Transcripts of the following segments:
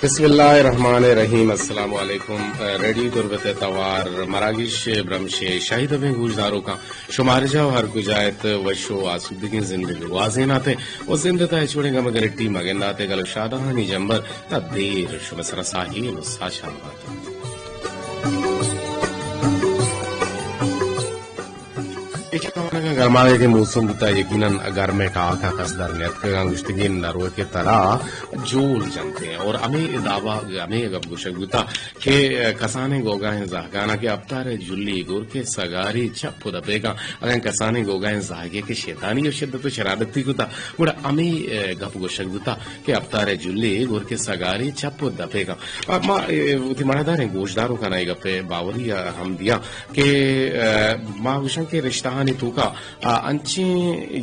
بسم اللہ الرحمن الرحیم۔ السلام علیکم۔ ریڈیو تربت ءِ توار مراگش برمش ءِ شاہی دبیں گوشداروکاں، شمارجا و ہر کجا ات وش و آسودگیں زندے بگوازینات و زند ءِ تہا ہچ وڑیں گم گرٹی مگندات، گل و شادہانی جمبر تا دیر شمئے سرا ساہیل و ساچان بات۔ اے چہ وانگا گرماگے کہ موسم بوتا، یقیناً گرمیں ٹاکا کس در نیتکگاں، گوشتگی نروکے ترا جول جنتے اور ہمے دعویٰ، ہمے گپ گوشگ بوتا کہ کسانیں گوگاہیں زہگانا کہ اپتار جلی گور کے سگاری چپ و دپیگاں، اگاں کسانیں گوگاہیں زہگے کہ شیطانی و شدت و شرارتی کتا، گڑا ہمے گپ گوشگ بوتا کہ اپتار جلی گور کے سگاری چپ و دپیگاں۔ ما، اے، وتی معناداریں گوشداروکانا اے گپے باوری ہم دیاں کہ، اے، ما گوشاں کہ رشتہانی توکا، آ، انچیں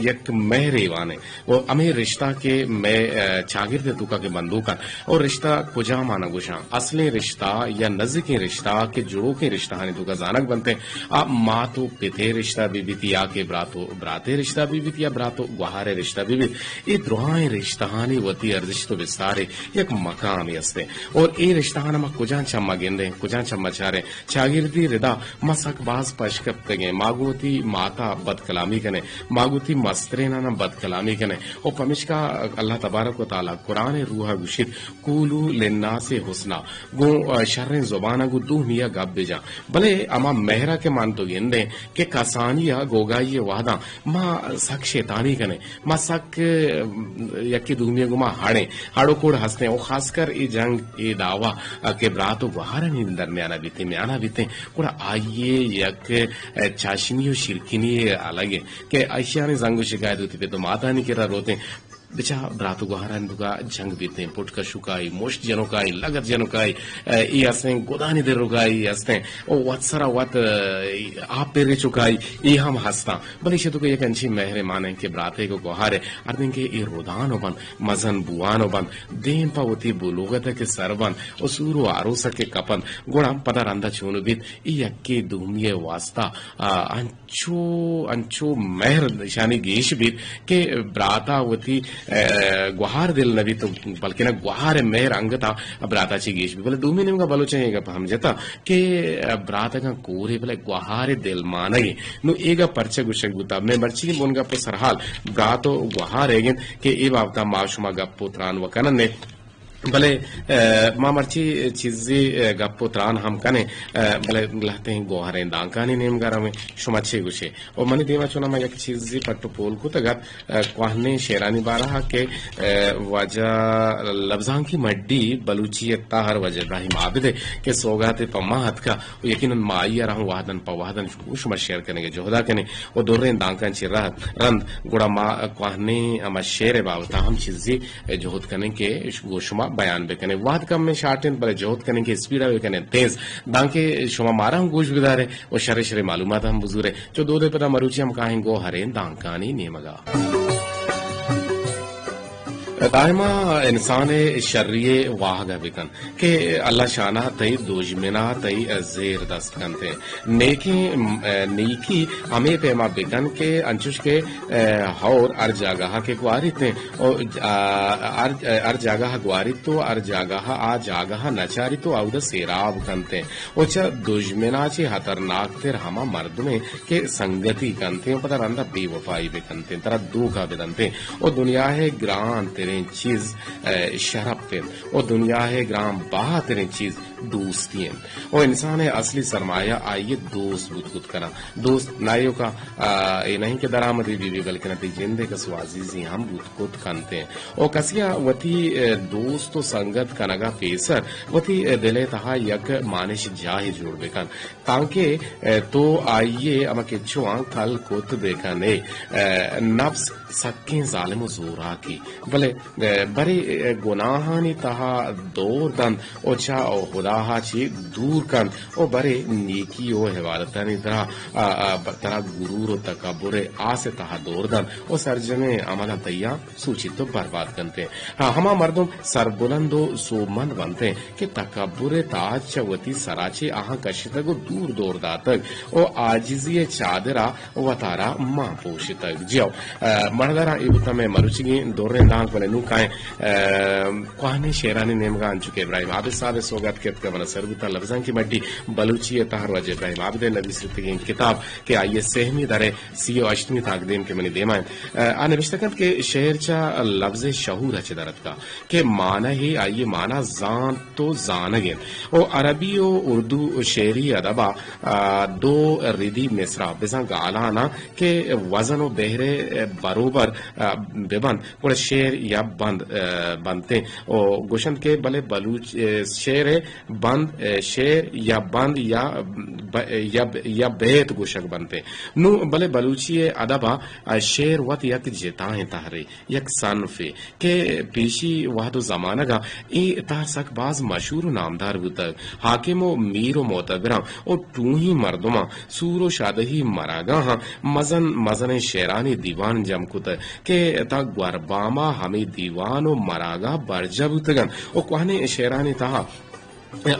یک مہرے وانیں و ہمے رشتہ کہ مئے، اے، چاگرد توکا کہ بندوک انت و رشتہ کجامانا گوشاں، اصلیں رشتہ یا نزیکیں رشتہ کہ جڑوکیں رشتہانی توکا زانگ بنت، آ مات و پتے رشتہ بہ بیت یا کہ برات و براتے رشتہ بہ بیت یا برات و گوہارے رشتہ بہ بیت، اے درائیں رشتہانی وتی ارزشت و بستارے یک مقامے است انت۔ اور اے رشتہانا ما کجام چما گندیں، کجام چما چاریں؟ چاگردی ردا ما سک باز پش کپتگیں، ما گوں وتی ماتا بدکلامی کنیں، ما گوں وتی مسترینانا بدکلامی کنیں۔ و پمشکا اللہ تبارک و تعالی قرآن روحا گوشیت، قولوا للناس حسنا، گوں، آ، شریں زبانا گوں دومیا گپ بجاں۔ بلے ہما مہرا کہ من تو گندیں کہ کسانیا گوگائی وہداں ما سک شیطانی کنیں، ما سک، ام، یکے دومی گوما ہڑیں، ہڑ و کوڑ ہستیں۔ و خاص کر اے جنگ، اے دعویٰ، آ، کہ برات و گوہارانی درمیانا بیتیں، میانا بیتیں، گڑا آئیے یک، اے، چاشنی و شیرکنی الگ انت کہ ایشانی زنگ و شکایت وتی پت و ماتانی کرا روتیں۔ بچا برات و گوہرانی توکا جنگ بیتیں، پٹ کشوکائی، مشت جنوکائی، لگت جنوکائی، اے، اے ہستیں گدانی دروکائی ہستیں، او وت سرا وت، اے، آپ پریچوکائی، اے ہم ہستاں۔ بلے ایشی توکا یک انچیں مہرے مانیں کہ براتیگ و گوہارے ہردیں کہ اے رودان و بنت، مزن بوان و بنت، دیم پہ وتی بلوغت کہ سر بنت و سور و آروس کہ کپنت، گڑا پدا رندا چون بیت، اے یکے دومی واسطہ، آ، انچو، انچو مہر اشانی گیش بیت کہ براتا وتی، اے، گوہار دل نہ بیت، بلکنا گوہار مہر انگتا براتا چی گیش بیت۔ بلے دومی نیمگا بلوچاں اے گپ ہم جتا کہ برات اگاں کورے بلے گوہار دل مانگے۔ نو اے گپ پرچہ گوشگ بوتا؟ مئے مرچی بنگپ و سرحال برات و گوہار ایگ انت کہ اے بابتا ما شما گپ و تران و کنن نے۔ بلے، اے، ما مرچی چیزے، اے، گپ و تران ہم کنیں، اے، بلے لہتیں گوہریں دانکانی نیمگا رویں، شما چے گوشے؟ و منی دیما چونا ما یک چیزے پٹ و پول کتگ ات، اے، کوہنیں شعرانی بارہا کہ، اے، واجہ لبزانکی مڈی بلوچی تہر واجہ ابراہیم عابد ء کہ سوگاتے پہ ما اتکا و یقیناً ما آئی ء را ہم وہدن پہ وہدن گوں شما شیئر کنگ ء جہدا کنیں و دریں دانکاں چہ رہ رند گڑا ما کوہنیں ہما شعر ء بابت ء ہم چیزے جہد کنیں کہ گوں شما بیان بکنیں۔ وہد کم ء شارٹ انت بلے جہد کنیں کہ اسپیڈ ء بکنیں تیز، دانکہ شما مارا ہم گوش بدارے و شرے شرے معلومات ہم بزورے۔ چو دودے پدا مروچی ہم کاہیں گوہریں دانکانی نیمگا۔ دائما انسان ء شری ء واہگ ء بکن کہ اللہ شانہ تئی دژمنا تئی زیر دست کنت۔ نیکیں، نیکی ہمے پیما بکن کہ انچوش کہ ہور ہر جاگہ کہ گواریت، ہر، ہر جاگہ گواریت و ہر جاگہ آ جاگہ نچاریت و اود سیراب کنت۔ و چہ دژمنا چہ ہترناک تر ہما مردمے کہ سنگتی کنتیں و پدا رندا بے وفائی بکنتیں، ترا دھوکہ بدنتیں۔ و دنیا ء گران تریں چیز، اے، شرپ انت و دنیا ء گران بہا تریں چیز دوستی انت۔ و انسان ء اصلی سرمایہ آئی ء دوست بوت کت کناں۔ دوست نہ ایوکا، آ، اے نہیں کہ درآمدی بی بی بلکن تئی جند ء کس و عزیزی ہم بوت کت کنتیں۔ و کسیا وتی، اے، دوست و سنگت کنگا پیسر وتی، اے، دل ء تہا یک مانش جاہے جوڑ بکن۔ تانکہ، اے، تو آئی ء ہما کچواں کل کت بہ کن ئے۔ اے، نفس سکیں ظالم و زوراکے، بلے، اے، برے، اے، گناہانی تہا دور دنت و چہ راہ ءَ چہ دور کنت ءُ برے نیکی ءُ عبادتانی ترا، آ، آ، ب-، ترا غرور ءُ تکبر ءِ آس ءِ تہا دور دنت ءُ سرجمیں عملاں تئی ءَ سوچیت ءُ برباد کنت۔ ہاں، ہما مردم سربلند ءُ سوبمند بنت کہ تکبر ءِ تاج چہ وتی سرا چہ آہاں کشتگ ءُ دور دور داتگ ءُ عاجزی ءِ چادر ءَ وتارا مان پوشتگ۔ جیو، آ، مڑداراں، اے بوتاں مئے مروچیگیں دریں دانک، بلے نوں کائیں، آ، کوہنیں شعرانی نیمگا، انچو کہ ابراہیم عابد صاحب ءِ سوگات کہ اتکگ، منا سر بوتا لبزانکی مڈی بلوچی ءِ تہر، واجہ ابراہیم عابد ءِ نبیسرتگیں کتاب کہ آئی ءِ سہمی در ءِ سی ءُ ہشتمی تاکدیم کہ منی دیما انت۔ آ، آ نبشتہ کنت کہ شعر چہ لبز ءِ شعور ءَ چہ در اتکا کہ معنی، آئی ءِ معنی زانت ءُ زانگ انت۔ ءُ عربی ءُ اردو شعری ادب ءَ، آ، دو ردی مصرع بزاں گالان ءَ کہ وزن ءُ بہر ءِ بروبر، آ، بہ بنت، گڑا شعر یا بند، آ، بنت انت۔ ءُ گوشنت کہ بلے بلوچ، آ، شعر ءِ بند، آ، شعر یا بند یا ب-، یا، یا بیت گوشگ بنت انت۔ نوں بلے بلوچی ءِ ادب ءَ، آ، شعر وت یک جتائیں تہرے، یک صنفے کہ پیشی وہد ءُ زمانگ ءَ اے تہر سک باز مشہور ءُ نامدار بوتگ۔ حاکم ءُ میر ءُ معتبراں ءُ ٹوہیں مردماں سور ءُ شادہی مراگاہاں مزن مزنیں شعرانی دیوان جم کتگ کہ تاں گوربام ءَ ہمے دیوان ءُ مراگاہ برجاہ بوتگ انت ءُ کوہنیں شعرانی تہا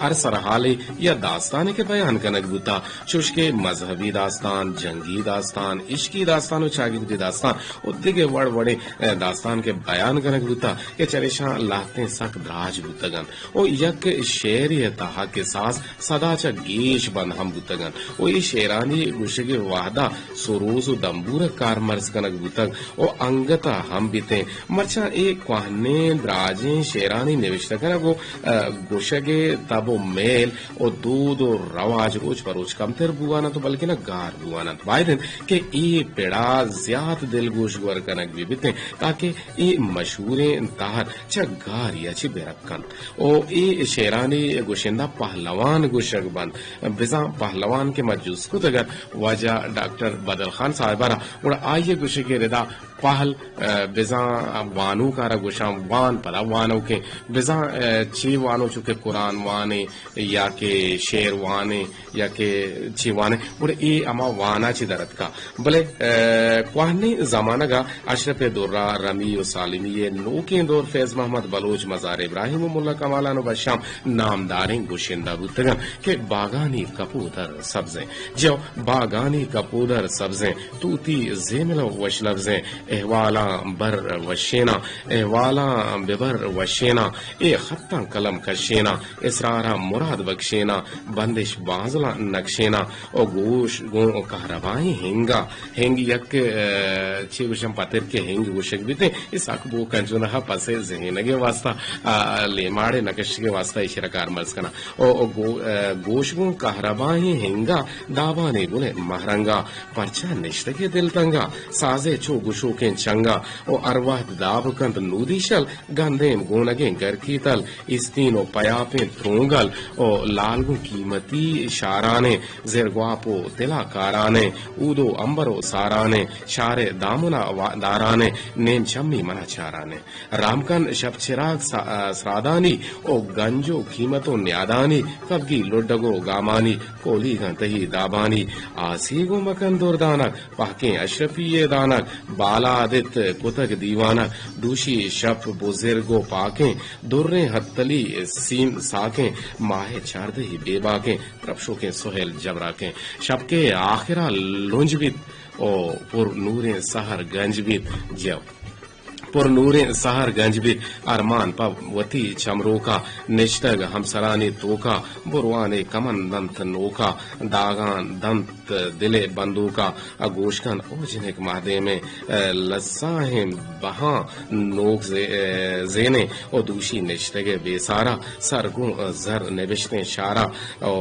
ہر سرحالے یا داستانے کہ بیان کنگ بوتا، چوش کہ مذہبی داستان، جنگی داستان، عشقی داستان ءُ چاگردی داستان ءُ دگہ وڑ وڑیں، اے، داستان کہ بیان کنگ بوتا کہ چریشاں لہتیں سک دراج بوتگ انت ءُ یک شعرے ءِ تہا کساس سدا چہ گیش بند ہم بوتگ انت ءُ اے شعرانی گوشگ ءِ وہدا سروز ءُ دمبورگ کارمرز کنگ بوتگ ءُ انگت ءَ ہم بیتیں۔ مرچاں اے کوہنیں دراجیں شعرانی نوشتہ کنگ ءُ، ءَ، گوشگ ءِ تب ءُ میل ءُ دود ءُ رواج روچ پہ روچ کمتر بوان انت ءُ بلکنا گار بوان انت۔ باید انت کہ اے پڑا زیات دلگوش گور کنگ بہ بیتیں تاکہ اے مشہوریں تہر چہ گاری ءَ چہ بہ رکّ کنت۔ ءُ اے شعرانی گوشندہ پہلوان گوشگ بنت۔ بزاں پہلوان کہ ما جست کتگ ات واجہ ڈاکٹر بدل خان صاحب ءَ را، گڑا آئی ءِ گوشگ ءِ ردا پہل، ءَ، بزاں وانوک ءَ را گوشاں وان، پدا وانوکیں، بزاں، ءَ، چے وانو چو کہ قرآن وانے یا کہ شعر وانے یا کہ چے وانے، گڑا اے ہما وان ءَ چہ در اتکا۔ بلے، ءَ، کوہنیں زمانگ ءَ اشرف درا، رمی ءُ سالمی ءِ نوکیں دور فیض محمد بلوچ، مزار ابراہیم ءُ ملا کمالان ءُ بشام نامداریں گشندہ بوتگ انت کہ باگانی کپودر سبزیں۔ جیو، باگانی کپودر سبزیں، توتی زیمل ءُ وش لبزیں، احوالاں بر وشیناں، احوالاں ببر وشیناں، اے خطاں قلم کشیناں، اسراراں مراد بخشیناں، بندش بانزلاں نکشیناں، او گوش گوں کہربائیں ہنگا، ہنگ یک، ءَ، چے گوشم، پتر کہ ہنگ گوشگ بیتیں، اے سک بو کنجونہ پسے زہینگے واسطہ، ءَ، لیماڑے نکشگے واسطہ ایشرا کارمرز کناں۔ او، او گو-، ءَ، گوش گوں کہربائیں ہنگا، دابانے گلے مہرنگا، پرچا نشتگے دلتنگا، سازے چو گشوکیں چنگا، او ہر وہد داب کنت نودی شل، گندیم گونگیں گرکی تل، استین و پیاپیں ترونگل، او لال گوں قیمتی شارانیں، زرگواپ و دلا کارانیں، اود و امبر و سارانیں، شارے دامنا وا-، دارانیں، نیم چمی منا چارانیں۔ رام کن شپ چراگ سا-، سرادانی، او گنج و قیمت و نیادانی، کبگی لڈگ و گامانی، کولیگاں تہی دابانی، آسی گوں مکن دردانک، پہکیں اشرفی ءِ دانگ، بالاد ات کتگ دیوانگ، دوشی شپ بزرگ و پاکیں، دریں ہتلی سیم ساکیں، ماہ چاردہی بے باکیں، رپشوکیں سہیل جبراکیں، شپ کے آخرا لنج بیت او پر نوریں سحر گنج بیت۔ جیو۔ پر نوریں سحر گنج بیت، ارمان پہ وتی چمروکا، نشتگ ہمسرانی توکا، بروانے کمن دنت نوکا، داغان دنت دل ءِ بندوکا، ءَ گوش کن او جنک مہدیمیں، ءَ لساہیں بہاں نوک زے-، ءَ زینے، او دوشی نشتگ ءِ بے سارا، سر گوں زر نبشتیں شارا، او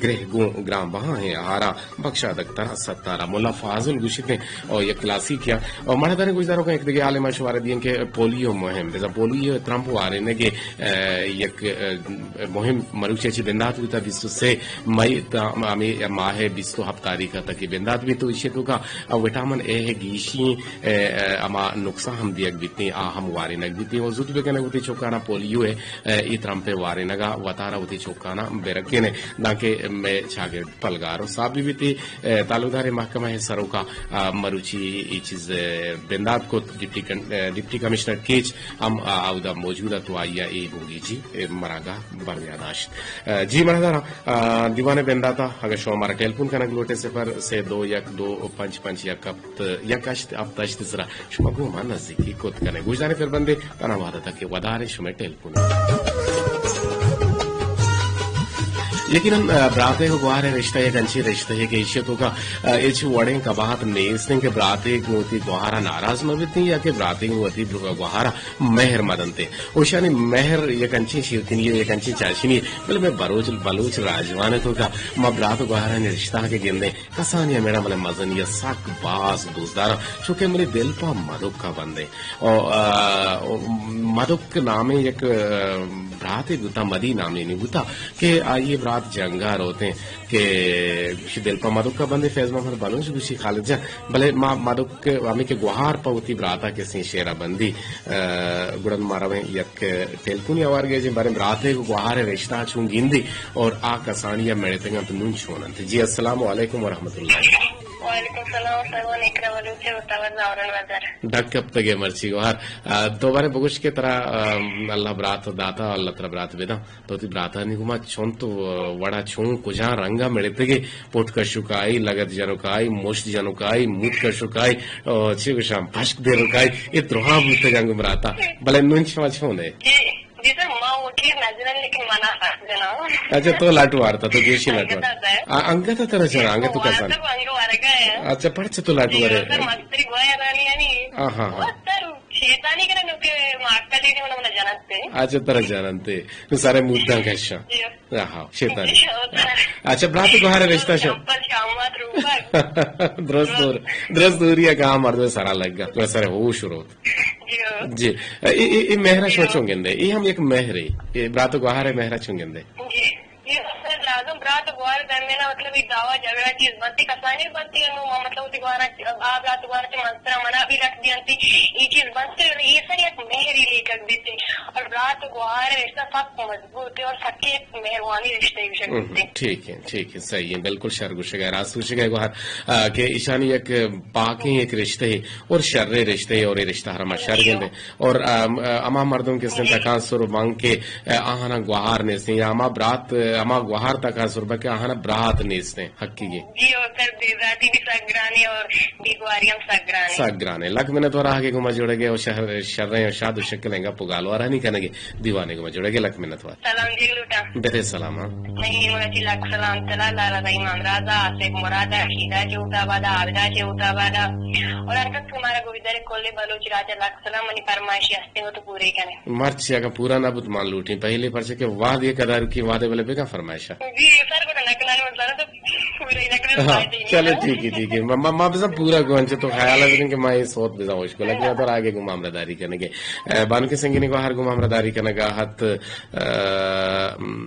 گرہ گوں گران بہاہیں ہارا، بخشا دگ ترا ستارا۔ ملا فاضل گوشیت او یک کلاسیکے ءَ۔ او مڑداریں گوشداروکاں، یک دگہ حالے ما شمارا دیم کہ پولیو مہم، بزاں پولیو ترمپ وارینگ ءِ، ءَ، یک، ءَ، مہم مروچی چہ بندات بوتگ، بیست ءُ سے مئی تا ہمے ماہ ءِ بیست ءُ ہپت تاریخ ءَ تک بندات بیت، تو ایشی توکا وٹامن اے ءِ گیشیں، ءَ، ءَ، ہما نقصہ ہم دیگ بیتیں، آ ہم وارینگ بیتیں، و زوت بکنگ وتی چکاناں پولیو ءِ، ءَ، اے ترمپ ءِ وارینگ ءَ وتارا وتی چکاناں برکینے، دانکہ مئے چاگرد پلگار و ساپ بہ بیت۔ ءَ، تعلقدار محکمہ ءِ سروکا، ءَ، مروچی اے چیز، ءَ، بندات کت، ڈپٹی کن-، ءَ، ڈپٹی کمشنر کیچ ہم، ءَ، اودا موجود ات و آئی ءَ اے بنگیجی، ءَ، مراگاہ برجاہ داشت۔ ءَ، جی مراگاہ، ءَ، دیوان ءِ بنداتا اگاں شما مارا ٹیلیفون کنگ لوٹے، صفر سے دو یک دو پنچ پنچ یک ہپت یک ہشت ہپت ہشت سرا شما گوں ما نزیکی کت کنے۔ گوشداریں پھر بندے تنا وعدہ تک کہ وداریں شمئے ٹیلیفون۔ یقیناً، ءَ، براتیگ و گوہار ءِ رشتہ یک انچیں رشتہ یے کہ ایشی توکا، ءَ، ہچ وڑیں کباہت نیست انت کہ براتیگ گوں وتی گوہارا ناراض مہ بیتیں یا کہ براتیگ گوں وتی گوہارا مہر مہ دنتیں۔ اوشانی مہر یک انچیں شیرکنی یے، یک انچیں چاشنی یے، بلے مئے بلوچ، بلوچ راجوان ءِ توکا ما برات و گوہارانی رشتہ کہ گندیں، کسانی ءَ میڑا من مزنی ءَ سک باز دوست داراں، چونکہ منی دل پہ مدک ءَ بندیں۔ او، آ، او، مدک نامیں یک، آ، براتے بوتا، مدی نامے نی بوتا کہ آئی برات جنگا روتیں کہ گوشی دل پہ مدک ءَ بندیں، فیض محمد بلوچ گوشی خالد جان، بلے ما مدک ہمیں کہ گوہار پہ وتی براتا کسیں شعرا بندی، آ، گڑا ما رویں یک ٹیلیفونی ہوار گیجیں، باریں براتیگ و گوہار ءِ رشتہ چون گندی اور آ کسانی ءَ مڑتگ انت نون چون انت۔ جی، السلام علیکم ورحمۃ اللہ۔ وعلیکم السلام، سلام، اقرا بلوچ، متاور زاورن بازار۔ ڈک کپتگ ئے مرچی گوہار۔ آ، تو باریں بگوش کہ ترا، آ، اللہ برات داتا، اللہ ترا برات بداں۔ تو وتی براتانی گوما چون تو وڑا چون کجا رنگا مڑتگ ئے؟ پٹ کشوکائی، لگت جنوکائی، مشت جنوکائی، موت کشوکائی، او، چی گوشاں، پشک دیروکائی، اے دروہاں بوتگ انت گوں براتا۔ بلے نون شما چون ئے؟ جی، جی سر، ما وکیل نہ جناں، لیکن منا حق جناں۔ اچھا، تو لٹ وارتا، تو گیشی لٹ وارتا۔ انگت ءَ سر۔ آ، انگت ءَ ترا جناں، انگت تو کسان۔ وارتا انگت ورگا ہے۔ اچھا، پرچہ تو لٹ جی، ورے؟ سر، مستری گویا دانی یعنی۔ آہا، ہاں۔ وہ سر، شیطانی کرے نو کہ ماکلی نے منا جنتے۔ اچھا، ترا جنتے۔ تو سارے موداں کشاں۔ جی۔ آہا، شیطانی۔ اچھا، برات گوہار رشتہ شو۔ چمپل شامات روپک۔ درست دور، درست دوری ءَ کہ آ مردم سرا لگا، تو سر ہوش روت۔ جی۔ جی۔ اے، اے، اے مہرا شما چون گندے؟ اے ہم یک مہرے۔ اے برات گوہار مہرا چون گندے؟ جی۔ اے سر لازم برات گوہار درمیانا مطلب اے دعوا جھگڑا چیز بنتی، کسانی بنتی انو ما مطلب وتی گوہارا، آ برات گوہارا چہ منترا منا بھی رکھ دیانتی۔ اے چیز بنتی، اے سر یک مہری لیکگ بیتے۔ اور برات گوہار رشتہ سخت مضبوط ہے اور سکے مہروانی رشتہ ہی گوشگ بیتے۔ ٹھیک ہے، ٹھیک ہے، صحیح ہے، بالکل شر گوشگ ہے، راست گوشگ ہے گوہر، آ، کہ ایشانی یک پاکیں یک رشتہ ہے اور شریں رشتہ ہے اور یہ رشتہ ہر ما شر گندے۔ اور، آ، آ، ہما مردم کہ سن تکانسر بنگ کہ، آ، آہانا گوہار نیستیں یا ہما برات، آ، ہما گوہار تکانسر بنگ کہ آہانا برات نیستیں، حقیقی۔ جی، اور سر بے براتی بھی سک گرانے اور بے گواری ہم سک گرانے۔ سک گرانے۔ لک منت وار آہگے گوما جوڑگے اور شہر، شریں اور شاد و شکلیں گپ و گالوارانی کنگے۔ دیوانے گوما جوڑگے لک منت وار۔ سلام جی لوٹا۔ بتے سلام، ہاں۔ نہیں، مگا جی لک سلام تلا، لالا رحیم امراض، آصف مراد، رشیدہ چہ ہوتا بادا، عابدہ چہ ہوتا بادا۔ اور انگت تمہارا گویدر کل بلوچ راجہ لک سلام، منی فرمائشی ہستے ہو تو پورے کنے۔ مرچی اگاں پورا نہ بوت مان لوٹیں، پہلے پرچہ کہ وعدے قدر کی وعدے بلے بگا فرمائشہ۔ جی، سر کو نکلانی مزارہ تو ہاں، چلو ٹھیک ہے، ٹھیک ہے۔ ما، ما، ما بزاں پورا گون چہ تو خیال ہے کہ ما یہ صوت بزاں ہوش کو لگنا تو آگے گم ہمراہ داری کنگے۔ اے، بانو کے سنگینی کو ہر گم ہمراہ داری کنگا ہت، اے،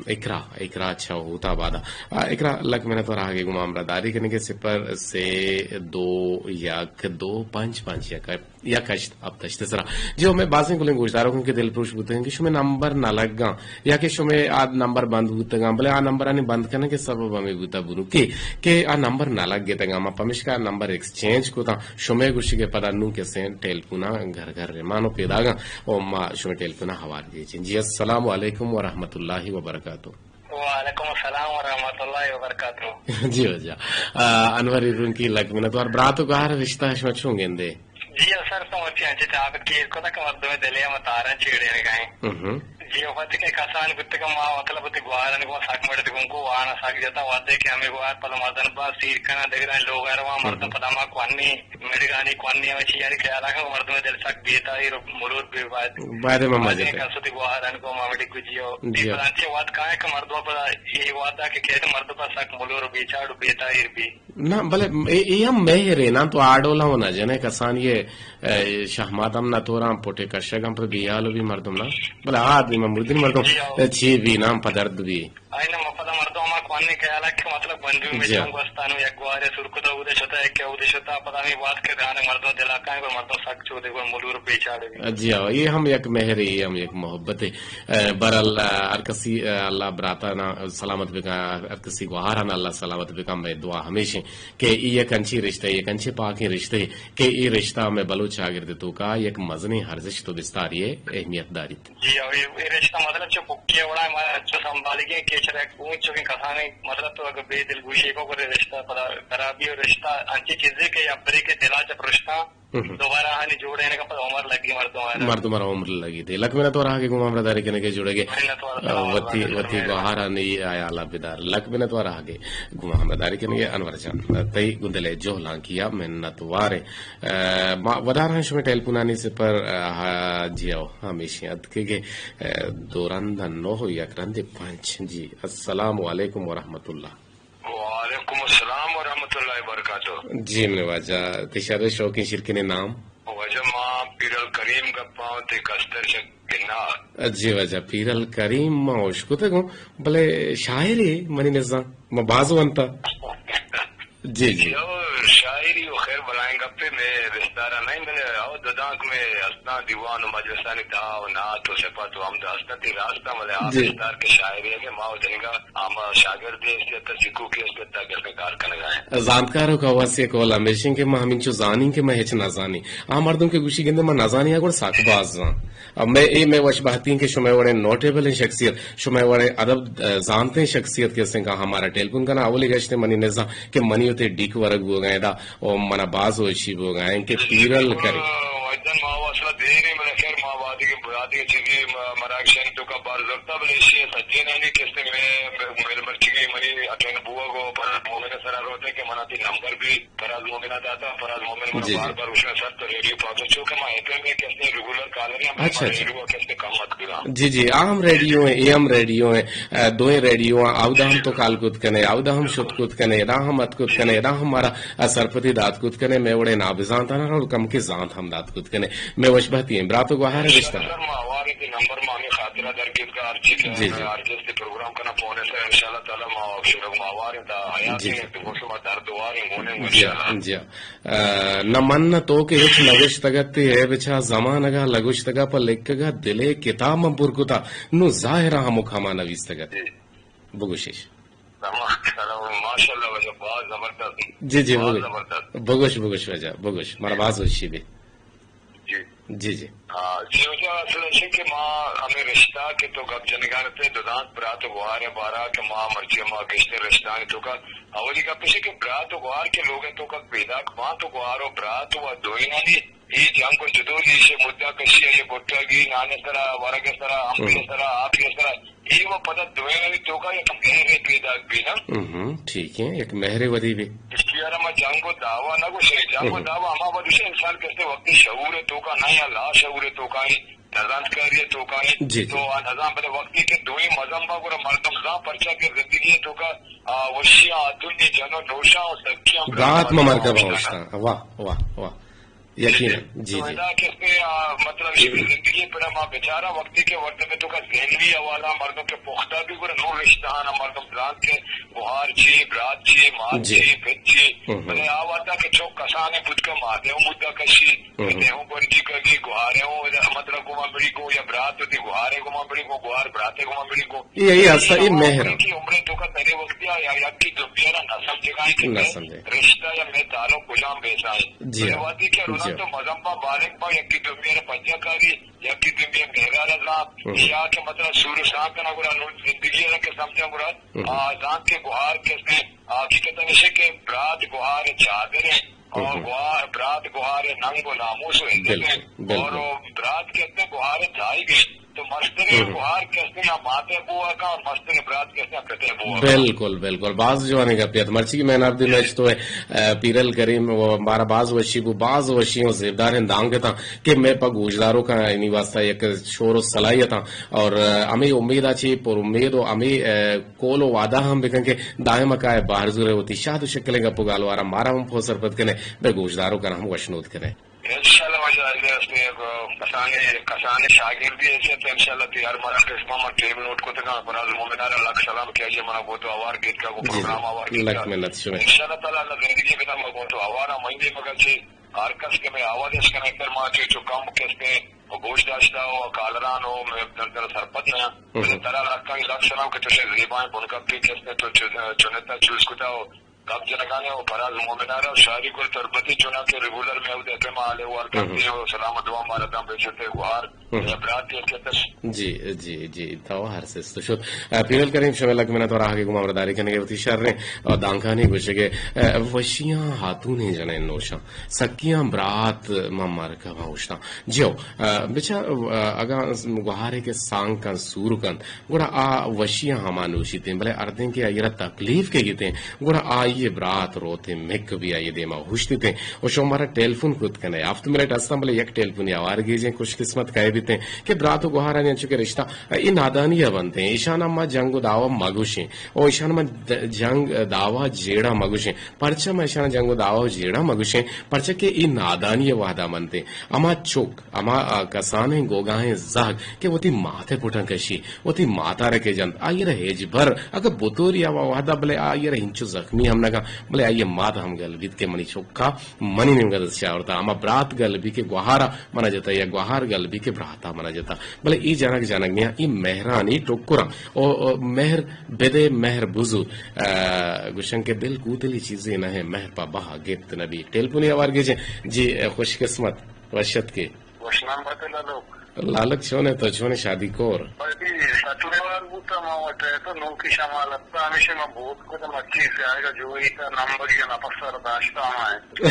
اقرا، اقرا اچھا ہوتا بادا۔ آ، اقرا لک منت اور آگے گم ہمراہ داری کنگے صفر سے دو یک دو پنچ پنچ یک۔ یک ہشت ہپت ہشت سرا۔ جی، ہمے بازیں گلیں گوشداروکاں کہ دلپروش بوتگاں کہ شمے نمبر نہ لگاں یا کہ شمے آ نمبر بند بوتگاں، بلے آ نمبرانی بند کنگ ءِ سبب ہمے بوتا بنوکی کہ آ نمبر نہ لگتگاں، ما پمشکا نمبر ایکسچینج کتاں۔ شمے گوشگ ءِ پدا نوں کسیں ٹیلیفوناں گھر گھر رمان و پیداگاں و ما شمے ٹیلیفوناں ہوار گیجیں۔ جی، السلام علیکم و رحمت اللہ و برکاتہ۔ وعلیکم السلام و رحمت اللہ و برکاتہ۔ جی واجہ۔ آ، انور ایرونکی لک منت وار۔ برات و گوہار رشتہ شما چون گندے؟ جی، سر، تو مرچی انچے تابت کیر کتا کہ مردم دلے ہم تاران چیڑے نگائیں۔ ہم۔ جی، وقتی کہ کسان بوتگ ما، مطلب، وتی گوارانی گوں سک مڑد گوں کو، آنا سک جتا، وقتی کہ ہمیں گوار پدا مردن با سیر کنا، دگران لوگ اروا، مردم پدا ما کوانی، مڑگانی کوانی و چی یعنی خیال آکھاں، مردم دل سک بیتا، ایر ملور بی باید۔ باید ما مزے کسوتی گواران کو ما مڑی گجیو۔ جی۔ پدا انچے وقت کائے کہ مردم پدا یہ وعدہ کہ کہتے مردم پر سک ملور بیچاڑ بیتا ایر بی۔ نہ، بلے اے، اے ہم مہرے نا، تو آ ڈولا ہونا جنے کسانی اے، اے، شہمات ہم نہ توراں پوٹے کشگ ہم پہ بیال بھی مردم نا۔ بلے آ دی مردین مردم، اے، چی بھی نام پہ درد بھی۔ آئی نہ پدا مردم ہما کوانی خیال ہے کہ مطلب بندو میں جی۔ چون گوستانو یک گوارے سرکتا اودے شتا، یک اودے شتا، پدا ہمیں بات کے دھیان مردم دلا کائیں، گڑا مردم سک چودے گڑا ملور بیچارے بھی۔ جی ہاں، یہ ہم یک مہرے، یہ ہم یک محبت ہے۔ اے، برحال، اے، ہر کسی، اے، اللہ براتا نا سلامت بکا، ہر کسی گوہارا نا اللہ سلامت بکا، میں دعا ہمیشہ کہ ای یک انچی رشتہ، یک انچے پاکیں رشتے کہ ای رشتہ میں بلوچ چاگرد توکا یک مزنیں ارزشت و بستاری اہمیت داریت۔ جی، او ای، ای رشتہ مطلب چو پکی وڑا ما چو سنبھالی گئے کہ چرا اون چو کہ کسانی مطلب تو اگر بے دل گوشی کو کرے رشتہ پدا خرابی و رشتہ انچی چیزیں کہ یا بری کے دلا چ پرشتاں۔ دوبارہ آنی جوڑینگ ء پد عمر لگی مردم آرا۔ مردم آرا عمر لگی دے۔ لک منت وار آگے گوں ہمراہ داری کنگے جڑگے۔ منت وار آ، وتی، وتی گوہارانی آیا اللہ بدار۔ لک منت وار آگے گوں ہمراہ داری کنگے۔ انور جان، تئی گندلے جوہلانکیا منت وارے۔ آ، ما ودار ہن شمے ٹیلیفونانی سپر، آ، ہا، جی او، ہمیشی ات کہ، کہ، آ، دو رند نو یک رند پنچ۔ جی، السلام علیکم ورحمۃ اللہ۔ وعلیکم السلام ورحمۃ اللہ وبرکاتہ۔ جی منی واجہ، تئی شر شوقیں شیرکنیں نام؟ واجہ ما پیرل کریم گپاں، تئی کستر چہ گناہ۔ جی واجہ، پیرل کریم ما اشکتگوں، بلے شاعرے منی نزاں، ما باز ونتا۔ جی، جی۔ یو شاعری و خیر بلائیں گپے میں بستارا نہیں، بلے او ددانک میں استاں دیوان و مجلسانی دعا و نعت و صفت و حمد استاں، تئی راستاں، بلے آ جی۔ بستار کے شاعری ہے کہ ما و دنگا ہما شاگردے است یا تا سکوکے است یا تا گرد کار کنگا ہیں۔ زانتکار و کواسی کول ہمیشیں کہ ما ہمینچو زانیں کہ ما ہچ نہ زانیں۔ آ مردم کہ گوشی گندے ما نہ زانیں، گڑا سک باز زان۔ اب میں اے میں وش بہتیں کہ شمے وڑیں نوٹیبلیں شخصیت، شمے وڑیں ادب، ا، زانتیں شخصیت کہ سنگا ہمارا ٹیلیفون کنا، اولی گشتے منی نزاں کہ منی ہوتے ڈیک ورگ بوگا ادا، او منا باز وشی بوگا ہیں کہ پیرل کرے۔ وجدان ما و اصلا دیر ہیں، بلے خیر ما وادی کے برادی چیزی م-، مراکشانی تو کا بار زرتا، بلے ایشی سجے نانی کستے میں مل مرچی گئی منی اٹینڈ بوگو پر مومن سرا روتے کہ منا تی نمبر بھی فراز مومن ء داتا، فراز مومن من جی، بار جی۔ بار گوشنا سر تو ریڈیو پاک چو کہ ما ایف ایم ء کستے ریگولر کالر ہم اچھا، اچھا۔ ریڈیو کستے کم مت کرا۔ جی، جی، آ ہم ریڈیو ہیں، اے ہم ریڈیو ہیں، ا، دوئیں ریڈیو ہیں، اودا ہم تو کال کت کنے، اودا ہم شت کت کنے، ادا ہم ات کت کنے، ادا ہم مارا، ا، سرپدی دات کت کنے، میں وڑے نابزانت آنا اور کم کے زانت ہم دات کت کنے۔ میں وش بہتی ہیں، برات و گوہار رشتہ۔ سر ما آوار تے نمبر ما ہمیں خاطرہ در کت کا ہر چیز جی، جی۔ ہر چیز تے پروگرام کنا پونے سر انشاءاللہ تعالی ما شروع ما آوار تا حیات جی، جی۔ تو شما درد وار ہیں، گونے جی، انشاءاللہ۔ جی۔ ا، نہ من نہ تو کہ ہچ نگشتگ ات، اے بچا زمانگا لگشتگا پہ لکھگا دلے کتاب من پر کتا، نو ظاہرا ہمک ہما نویستگ ات۔ جی۔ بگوشش۔ ماشاءاللہ واجہ، باز زبردست۔ جی، جی، باز بگوش۔ زبردست۔ بگوش، بگوش واجہ، بگوش۔ مارا باز وشی بی۔ جی۔ جی، جی۔ آ، جی واجہ، اصل ایش کہ ما ہمیں رشتہ کہ تو گپ جنگان تے ددانت برات و گوار بارا کہ ما مرچی ما گشتے رشتہ تو کا اولی گپ ایش کہ برات و گوار کے لوگ تو کا پیداک باں تو گوار و برات و دوئینانی اے جنگ و جدولی ایش مدعا کشی، اے بٹگی نان سرا، ورگ سرا، امبی سرا، آپی سرا، اے و پدا دوئینانی توکا یک مہرے پیداک بی نا۔ ہم، ٹھیک ہے، یک مہرے ودی بی۔ اشی ء را ما جنگ و دعوا نہ گوشیں، جنگ و دعوا ہما وقت گوشیں انسان کسے وقتی شعور توکا نہ یا لاشعور توکا ہیں، نزانتکاری توکا ہیں، جی، جی۔ تو آ نزان بلے وقتی کہ دوئیں مزن با گڑا مردم زان پرچا کہ زندگی توکا، آ، وشیاں آدمی جن و نوشاں و سکیاں گات ممرکب اوشتاں۔ واہ، واہ، واہ۔ یقیناً۔ جی، تو جی۔ ادا کسے، آ، مطلب، جی۔ زندگی پر ما بیچارہ وقتی کہ وقت میں تو کا ذہنی حوالہ مردم کے پختہ بھی گڑا نو رشتہ آنا مردم زانت کے گوہار چی، برات چی، مات جی۔ چی، پت چی۔ ہم، ہم۔ بلے آ وعدہ کہ چوک کسانے بود کا ماتے ہوں مدعا کشی، ہم، ہم۔ پتے ہوں گنجی کگی، گوہارے ہوں، مطلب، گمان بڑی کو یا برات ہوتی گوہارے گمان بڑی کو، گوہار براتے گمان بڑی کو۔ اے، اے ہستا، اے مہر۔ کہ عمرے تو کا ترے وقت یا، یا، یا کی دنیا نہ سمجھے گا کہ نہ میں سمجھے۔ رشتہ یا میں تعلق کجام بیسا ہے۔ جی ہاں۔ وادی کے رونا جی ہاں۔ تو مزم با بالغ با یکی دنیا ر پنجا کاری، یکی دنیا مہرا رضا، ہم۔ یا کہ مطلب سور سان کنا گڑا نو زندگی را کہ سمجھا گڑا، ہم۔ آ، زان کے گوہار کسے، حقیقت نشے کہ برات گوہار چادر ہے، اور ہم۔ گوہار، برات گوہار ننگ و ناموس و عزت ہے۔ بالکل، بالکل۔ اور برات کسے گوہار دائی گئے۔ تو مستریں گوہار کہ استیں نا مات ءِ بوہگ ءَ، اور مستریں برات کہ استیں نا پت ءِ بوہگ ءَ۔ بالکل، بالکل۔ باز جوانیں گپے ات۔ مرچی کہ مین آف دی میچ تو ئے، آ، پیرل کریم، و مارا باز وشی بو، باز وشی و زیبداریں دانگ اتاں کہ مئے پہ گوشداروکاں انی واسطہ یک شور و صلاحیت آں۔ اور، آ، ہمے امید ءَ چہ پر امید و ہمے، آ، قول و وعدہ ہم بکن کہ دائم کائے بہر زورے وتی شاد و شکلیں گپ و گالوارا مارا ہم پہ سرپد کنے، مئے گوشداروکاں ہم وشنود کنے۔ انشاءاللہ واجہ، آئی ءَ استیں یک کسانیں، کسانیں شاگردے حیثیت ءَ انشاءاللہ تئی ہر مراگش ما، ما ٹیم نوٹ کتگ آں۔ فراز مومن ءَ را لک سلام کہ آئی ءَ منا گوں تو ہوار گیتکگ، گوں جی، جی۔ پروگرام ہوار گیتکگ۔ لک منت شمئے۔ انشاءاللہ تعالی اللہ زندگی بدنت، ما گوں تو ہوار آں۔ منی مگہ چہ ہر کس کہ مئے آواز اش کنگ تر ما چہ چو کم کہ استیں و گوش داشتہ و کالران و مئے در در سرپد نہ آں۔ بلے ترا لکانی لک سلام کہ چوشیں زیبائیں بنگپے کہ استیں تو چ-، چنتا چوز کتہ و گپ جنگانے و فراز مومن ءَ را و شاری گل تربتی چوناکہ ریگولر مئے اود ایف ایم ءَ حال احوال کنتی و سلام و دعا مارا داں بے چتے گوہار یا براتی حیثیت اش۔ جی، جی، جی، تو ہر سست شد۔ آ، پیرل کریم شمئے لک منت و راہ کہ گوں ما ہبرداری کنگے وتی شریں و دانکانی گوشگے، آ، وشیاں ہاتونیں جنین نوشاں، سکیاں برات من مرکباں اوشتاں۔ جیو، آ، بچار، آ، اگاں گوہارے کہ سانگ کن سور کن، گڑا آ وشیاں ہما نوشیتیں، بلے ہردیں کہ آئی را تکلیف کئیتیں، گڑا آئی برات روتیں مک بی آئی دیما اوشتیتیں و شما مارا ٹیلیفون کت کنے۔ ہفت منٹ ہستاں، بلے یک ٹیلیفونی ہوار گیجیں، خوش قسمت کئے بیتیں کہ برات و گوہارانی انچو کہ رشتہ اے نادانی ءَ بنتیں، ایشان ما جنگ و دعوا مگوشیں و ایشان ما د-، جنگ دعوا جیڑہ مگوشیں۔ پرچا ما ایشان جنگ و دعوا و جیڑہ مگوشیں؟ پرچا کہ اے نادانی ءِ وہدا بنتیں۔ ہما چک، ہما، آ، کسانیں گوگاہیں زہگ کہ وتی مات ءِ پٹاں کشی، وتی مات ءَ را کہ جنت، آئی ءَ را ہچبر اگاں بطوری آ وہدا، بلے آئی ءَ را ہنچو زخمی ہم نہ کن، بلے آئی ءِ مات ہم گل بیت کہ منی چکا منی نیمگا دست چاورتا، ہما برات گل بی کہ گوہارا منا جتا یا گوہار گل بی کہ براتا منا جتا۔ بلے اے جنگ جنگ نیاں، اے مہرانی ٹکراں۔ او، او، مہر بدے مہر بزور۔ آ، گوشن کہ دل کوتلی چیزے نہ ہے، مہر پہ بہا گپت نبی۔ ٹیلیفونی ہوار گیجیں۔ جی، خوش قسمت، وش اتکے۔ وش نام بات لالک۔ لالک چونے تو، چونے شادی کور؟ بھائی، سچ لیوار بوتا ما وٹے تو نوکی شمال اتکا، ہمیشہ ما بوت کو تو مچی سے آئے گا جو ہی تا نمبر یا نفس سر داشتا ہمائے۔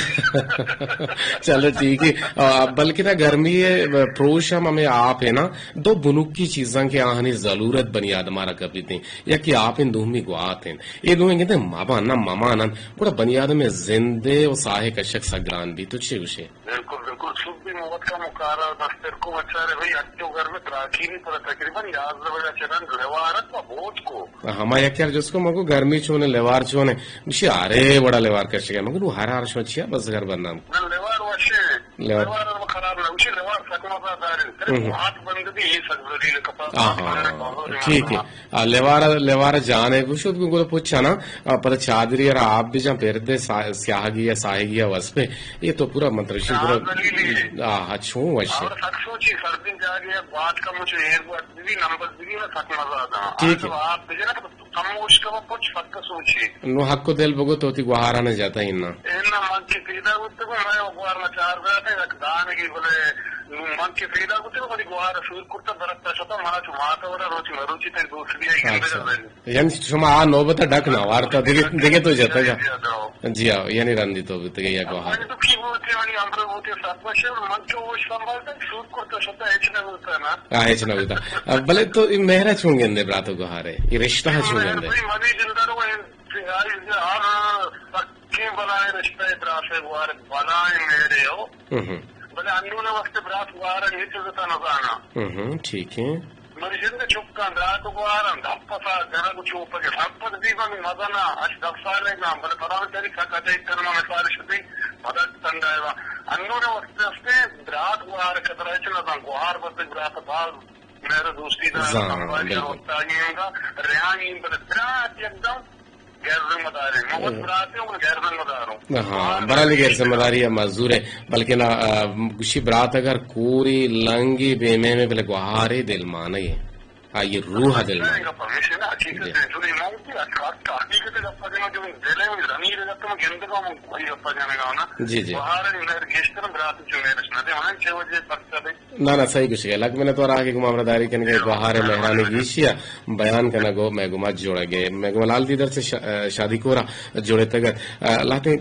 چلو ٹھیک ہے۔ آ، بلکہ نا گرمی ہے، پروش ہم ہمیں آپ ہے نا، دو بنکی چیزاں کہ آہانی ضرورت بنی آدم آرا کپیت ہیں، یکی آپ ہیں، دومی گوات ہیں۔ یہ دوئیں گندے مبان نہ ممان انت، گڑا بنی آدم زندے و ساہے کشک سک گران بی۔ تو چے گوشے؟ بالکل، بالکل۔ صبح بھی موت کا مکارا دستر کو بچارے بھائی، اچو گھر میں تراکی نہیں پڑا، تقریباً یازدہ بجے چلن لیوارت و بوت کو۔ ہما یکے ءَ جست کو، من گو گرمی چون ہے، لیوار چون ہے؟ گوشی، ارے وڑا لیوار کشگا۔ من گو، نو ہر ہر شما چیا بزگر بندام؟ نہ، لیوار وشے۔ لیوار۔ لیوار ہم خراب نہ، گوشی لیوار سک مزہ دارے۔ ہم۔ ہاتھ بند بھی یہ سک ذلیل کپا۔ آہا، ٹھیک ہے۔ آ، لیوار، لیوار جان ہے، گوشت کو گو پوچھا نا، آ، پر چادری اور آپ بھی جان پھر دے سا-، سیاہگی یا ساہگی یا وسپے۔ یہ تو پورا منترشی پورا۔ ذلیل ہے۔ آہا، چون وشے۔ اور سک سوچی سردی جا گیا، بات کا مجھے ایر بات بھی نمبر بھی نہ سک مزہ آتا۔ ٹھیک ہے۔ آپ بجے نا تو کم اوشکا و پچ پکا سوچی۔ نو حق و دل بگو تو تی گوہارا نہ جاتا ہی نا۔ اے نا من کہ پیدا بوتگو، مئے گوہار ما چار برات ایں، یک دانگی بلے نو من کہ پیدا بوتگو، منی گوہار سور کرتا درخت شتا، منا چو ماتا وڑا روچی مروچی تئی دوست بھی آئی گندگا۔ اچھا۔ یعنی شما آ نوبت ڈک نہ وارتا، دگہ، دگہ تو جتگا۔ جی ہاں، یعنی رندی تو بوتگے یا گوہار۔ من تو کی بوتے، منی امر بوتے، سات ماشے، من چو وش سنبھالتا، سور کرتا شتا، ہچ نہ بوتا نا۔ آ، ہچ نہ بوتا۔ آ، بلے تو اے مہرا چون گندے برات و گوہارے؟ اے رشتہ چون گندے؟ بھائی، منی دلدار وہ انتہائی ہر سکیں بلائیں رشتہ برات و گوہار بلائیں مہرے ہو۔ ہم ہم۔ بلے انون وقت برات گوہار ہچ زتا نزانا۔ ہم ہم، ٹھیک ہے۔ منی جند چکاں برات و گوہاراں دپ سا جنگ و چوپگے سرپد بیباں مزنا اش دپ سالے گاں، بلے پدا من چاری سکا چہ ایتن ما مثال شدی پدا ٹنڈا ایوا۔ انون وقت استے برات گوہار قدر ہچ نزان، گوہار بس برات باز مہر دوستی دا زان، سمبالی بالکل۔ وقت آئی ہم دا ریانی ہم بلے برات یکدم غیر ذمہ دار ہیں۔ محبت برات ہے، وہ غیر ذمہ دار ہوں۔ ہاں، برانی غیر ذمہ داری ہے، معذور ہے۔ بلکہ نا، آ، گوشی برات اگر کوری لنگی بے میں میں بلے گوہارے دل مانے۔ آئی روح دل مان۔ گپ ہمیش ہے نا، حقیقت ہے۔ جی۔ جو یہ موت ہے، حق-، حق-، حقیقت ہے، گپ جنا جو دل ہے، وہ ضمیر ہے، گپ میں گندگا، وہ وہی گپ جانے گا نا۔ جی، جی۔ بہار ہے، مہر گیشتر برات جو مہر نہ دے، وہاں چھ بجے پرچہ دے۔ نا، نا، صحیح گوشگے۔ لگ منت وارا کہ گما ہمراہ داری کنگے، گوہار مہرانی گیشیا بیان کنگو، میں گما جوڑگے۔ میں گما لال دیدر سے شا-، شادی کورا جوڑے تگت۔ لہتے